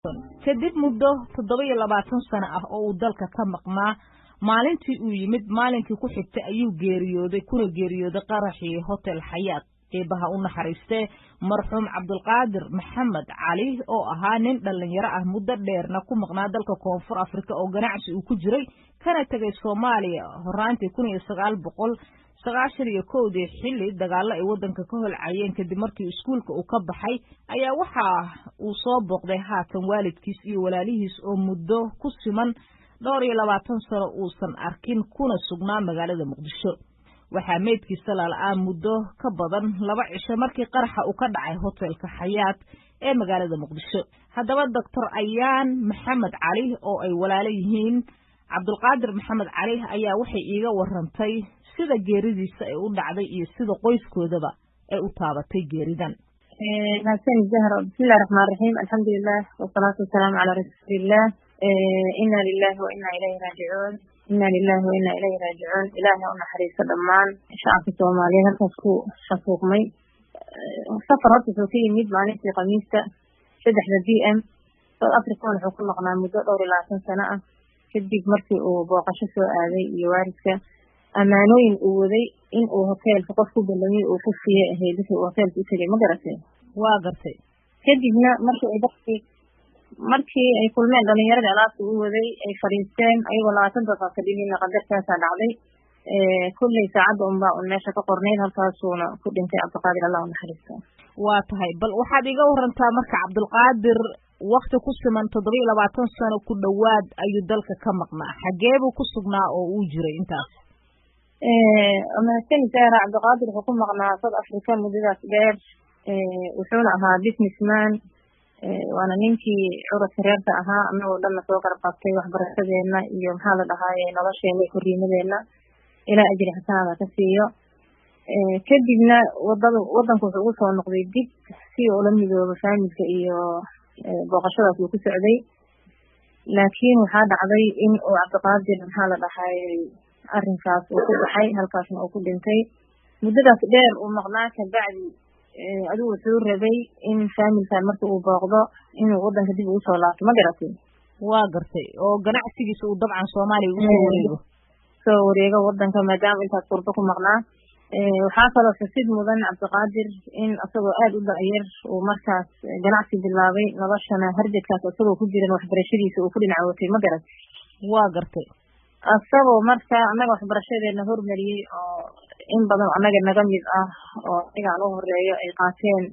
Kadib muddo 27 sano ah oo uu dalka ka maqnaa, maalintii uu yimid maalinkii ku xigtay ayuu geeriyooday, kuna geeriyooday qaraxii Hotel Xayaat. Eebbaha u naxariistee marxuum Cabdulqaadir Maxamed Cali oo ahaa nin dhallinyaro ah, muddo dheerna ku maqnaa dalka Koonfur Afrika oo ganacsi uu ku jiray, kana tegay Soomaaliya horaantii 1991-dii xilli dagaallo ay waddanka ka holcayeen kadib markii iskuulka uu ka baxay, ayaa waxa uu soo booqday haatan waalidkiis iyo walaalihiis oo muddo ku siman dhowr iyo labaatan sano uusan arkin, kuna sugnaa magaalada Muqdisho. Waxaa meydkiisa lala'aa muddo ka badan 2 cisho markii qaraxa uu ka dhacay hotelka Xayaat ee magaalada Muqdisho. Haddaba Doctor Ayaan Maxamed Cali oo ay walaalo yihiin Cabdulqaadir Maxamed Cali ayaa waxay iiga warantay sida geeridiisa ay u dhacday iyo sida qoyskoodaba ay u taabatay geeridan. Mahadsanid Zahro. Bismillahi raxmaan raxiim, alxamdulilah wasalaatu wasalaamu calaa rasuulillah. Ina lilahi wa ina ilayhi raajicuun, ina lilahi wa ina ilayhi raajicuun. Ilaahay u naxariisto dhammaan shacabka Soomaaliyeed halkaas ku xasuuqmay. Safar horta wuxuu ka yimid maalintii Khamiista 3-da p.m. South Africa, wuxuu ku maqnaa muddo dhowr iyo labaatan sano ah. Kadib markii uu booqasho soo aaday iyo waalidka amaanooyin uu waday in uu hoteelka qof ku ballamiyey uu ku siiyey ahayd wixii uu hoteelka u tegay, ma garatay? Waa gartay. Kadibna markii ay dadkii markii ay kulmeen dhalinyaradii alaabta u waday ay fadhiisteen ayagoo 20 daqiiqa fadhiyeyna, qadartaasaa dhacday. Kulley saacadda unbaa un meesha ka qornayd, halkaasuuna ku dhintay Cabdiqaadir, Allah u naxariisto. Waa tahay. Bal waxaad iiga warantaa marka, Cabdulqaadir wakti ku siman 27 sano ku dhowaad ayuu dalka ka maqnaa, xagee buu ku sugnaa oo uu jiray intaas? Mahadsanid Zahra. Cabdiqaadir wuxuu ku maqnaa South Africa muddadaas dheer, wuxuuna ahaa businessman, waana ninkii curadka reerka ahaa, anagoo dhanna soo garab qabtay waxbarashadeena iyo maxaa la dhahaaye nolosheena iyo korriimadeena. Ilaa ajri xasanaada ka siiyo. Kadibna wadada wadanka wuxuu ugu soo noqday dib si uu ula midoobo faamilka iyo booqashadaas uu ku socday, laakiin waxaa dhacday in uu Cabdiqaadir maxaa la dhahayey arrinkaas uu ku baxay, halkaasna uu ku dhintay. Muddadaas dheer uu maqnaa kabacdi adigu wuxuu rabay in faamilkan marka uu booqdo inuu wadanka dib ugu soo laabto, ma garatay? Waa gartay, oo ganacsigiisa uu dabcan Soomaaliya ugu soo wareego. Soo wareego wadanka, maadaama intaas qurbo ku maqnaa. Waxaa kaloo xusid mudan Cabdiqaadir in isagoo aada u da'yar uu markaas ganacsi bilaabay, noloshana harjadkaas isagoo ku jiran waxbarashadiisa uu ku dhinacootay, ma garat? Waa gartay. Isagoo marka annaga waxbarashadeena hormariyey oo in badan annaga naga mid ah oo aniga aan u horeeyo ay qaateen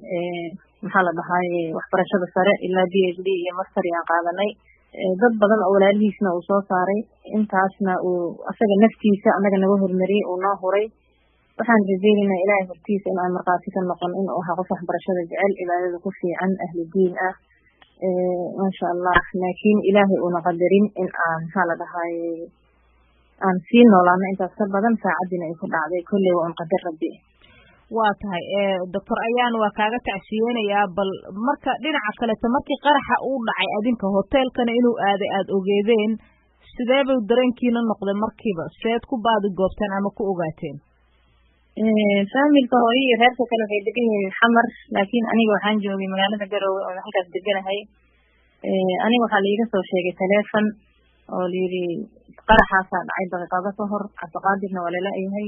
maxaa la dhahaye waxbarashada sare ilaa PhD iyo master aan qaadanay, dad badan oo walaalihiisna uu soo saaray, intaasna uu asaga naftiisa annaga naga hormariyey uu noo huray. Waxaan rajeynaynaa Ilaahay hortiisa in aan markhaati ka noqon in uu ahaa qof waxbarashada jecel, cibaadada ku fiican, ahlu diin ah, maasha Allah, laakiin Ilaahay uuna qadarin in aan maxaa la dhahaye aan sii noolaano intaas ka badan, saacaddiina ay ku dhacday. Kolley waa un qadar Rabbi. Waa tahay, Doctor Ayaan, waa kaaga tacsiyeynayaa. Bal marka dhinaca kaleto, markii qaraxa uu dhacay, adinka hoteelkana inuu aaday aada ogeedeen, sidee bay dareenkiina noqday markiiba? Seed ku baadi goobteen ama ku ogaateen? Faamilka hooyo iyo reerka kale waxay degan yihiin Xamar, laakiin aniga waxaan joogay magaalada Garowe oo halkaas deganahay. Aniga waxaa laiga soo sheegay taleefon oo layidhi qaraxaasaa dhacay daqiiqado ka hor, Cabdiqaadirna waa lala-yahay.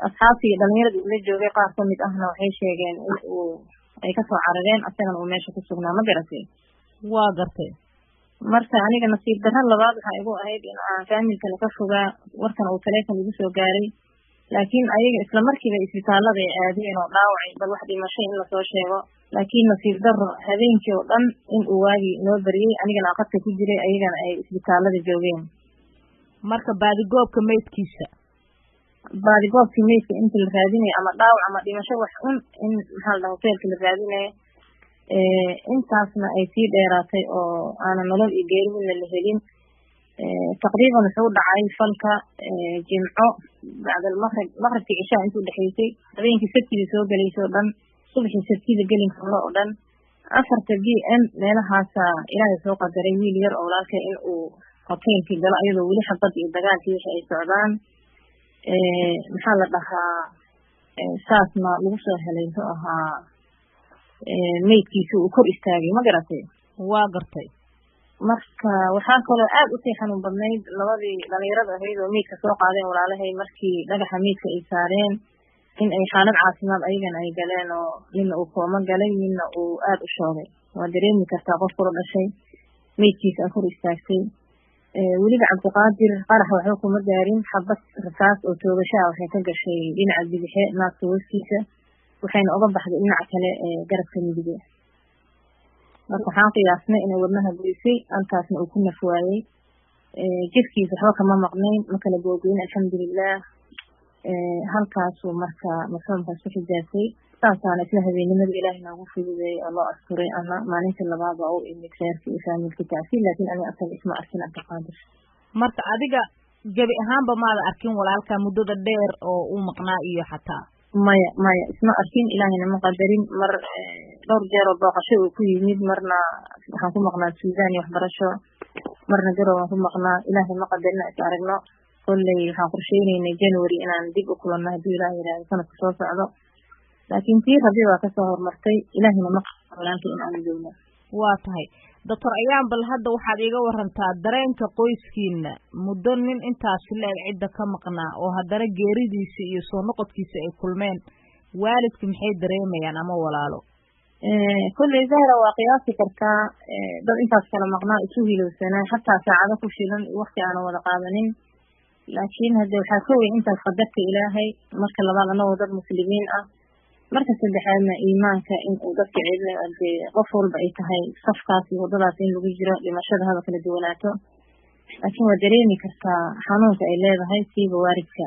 Asxaabtii iyo dhalinyaradii ula joogay qaar kamid ahna waxay sheegeen in uu ay kasoo carareen, asagana uu meesha ku sugnaa, ma garatay? Waa gartay. Marka aniga nasiib darro labaad waxaa igu ahayd in aan faamilkana ka fogaa, warkan uu taleefon igu soo gaaray, laakiin ayaga isla markiiba isbitaalada ay aadeen oo dhaawacay, bal wax dhimashay in lasoo sheego. Laakiin nasiib darro habeenkii oo dhan in uu waagii noo beriyey, anigana aqadka ku jiray, ayagana ay isbitaalada joogeen. Marka baadigoobka meydkiisa? Baadigoobkii meydka inta la raadinayo ama dhaawac ama dhimasho wax un in maxaa la dhaha hoteelka la raadinayo, intaasna ay sii dheeraatay oo aanan nolol iyo geeri midna la helin. Taqriiban wuxuu dhacay falka Jimco bacdalmaqrib, maqribkii cishaha intuu dhexeysay, habeenkii Sabtidii soo gelaysay oo dhan, subaxii Sabtida gelinka hore oo dhan, 4-ta p.m. meelahaasa Ilaahay soo qadaray wiil yar oo walaalkay in uu hoteelkii galo ayadoo weli xabad iyo dagaalkii wixii ay socdaan, maxaa la dhahaa, saasna lagu soo helay muxuu ahaa meydkiisa uu kor istaagay, ma garatay? Waa gartay. Marka waxaa kaloo aada usii xanuun badnayd labadii dhalinyarada ahayd oo meydka soo qaadeen walaalahay, markii dhagaxa meydka ay saareen in ay xaalad caafimaad ayagana ay galeen, oo midna uu kooma galay, midna uu aada u shoogay. Waa dareemi kartaa qof kula dhashay meydkiisa a kor istaagtay. Weliba Cabdiqaadir qarax waxba kuma gaarin, xabad rasaas oo toogasho ah waxay ka gashay dhinaca bidixe naaska hoostiisa, waxayna uga baxday dhinaca kale ee garabka midige. Marka waxaan qiyaasnay inay wadnaha goysay, halkaasna uu ku naf waayey. Jirkiisa waxba kama maqnayn, ma kala googoyn, alxamdulilah. Halkaasuu marka marxuumkaas ku xijaabtay, saasaana isla habeennimada Ilaahay noogu fududeeyey oo loo asturay. Ama maalintii labaad waa u imid reerkii iyo faamilkii tacsiil, laakiin aniga asaga isma arkin Cabdiqaadir. Marka adiga gebi ahaanba maada arkin walaalka muddada dheer oo uu maqnaa iyo xataa? Maya, maya, isma arkin, Ilaahayna ma qadarin. Mar dhowr jeer oo booqasho uu ku yimid, marna waxaan ku maqnaa Suudaan iyo waxbarasho, marna Garow waan ku maqnaa, Ilaahay ma qadarin is aragno. Kolley waxaan qorsheyneynay January inaan dib u kulanno hadduu Ilaah yidhaahdo sanadka soo socdo, laakiin tii Rabi waa kasoo horumartay, Ilaahayna ma qadarin walaalka in aan joogno. Waa tahay, Doctor Ayaan, bal hadda waxaad iiga warantaa dareenka qoyskiina muddo nin intaasi la-eg cidda ka maqnaa oo haddana geeridiisa iyo soo noqodkiisa ay kulmeen. Waalidka maxay dareemayaan ama walaalo? Kolley Zahra, waa qiyaasi kartaa dad intaas kala maqnaa, isu hilowsanaa, xataa saacado ku filan wakti aanan wada qaadanin. Laakiin hadde waxaa ka weyn intaas qadarta Ilaahay. Marka labaad, anagoo dad muslimiin ah. Marka saddexaadna, iimaanka in uu dadka celinayo, dee qof walba ay tahay safkaas iyo waddadaas in lagu jiro, dhimashada haba kala duwanaato, laakiin waa dareemi kartaa xanuunka ay leedahay siiba waalidka.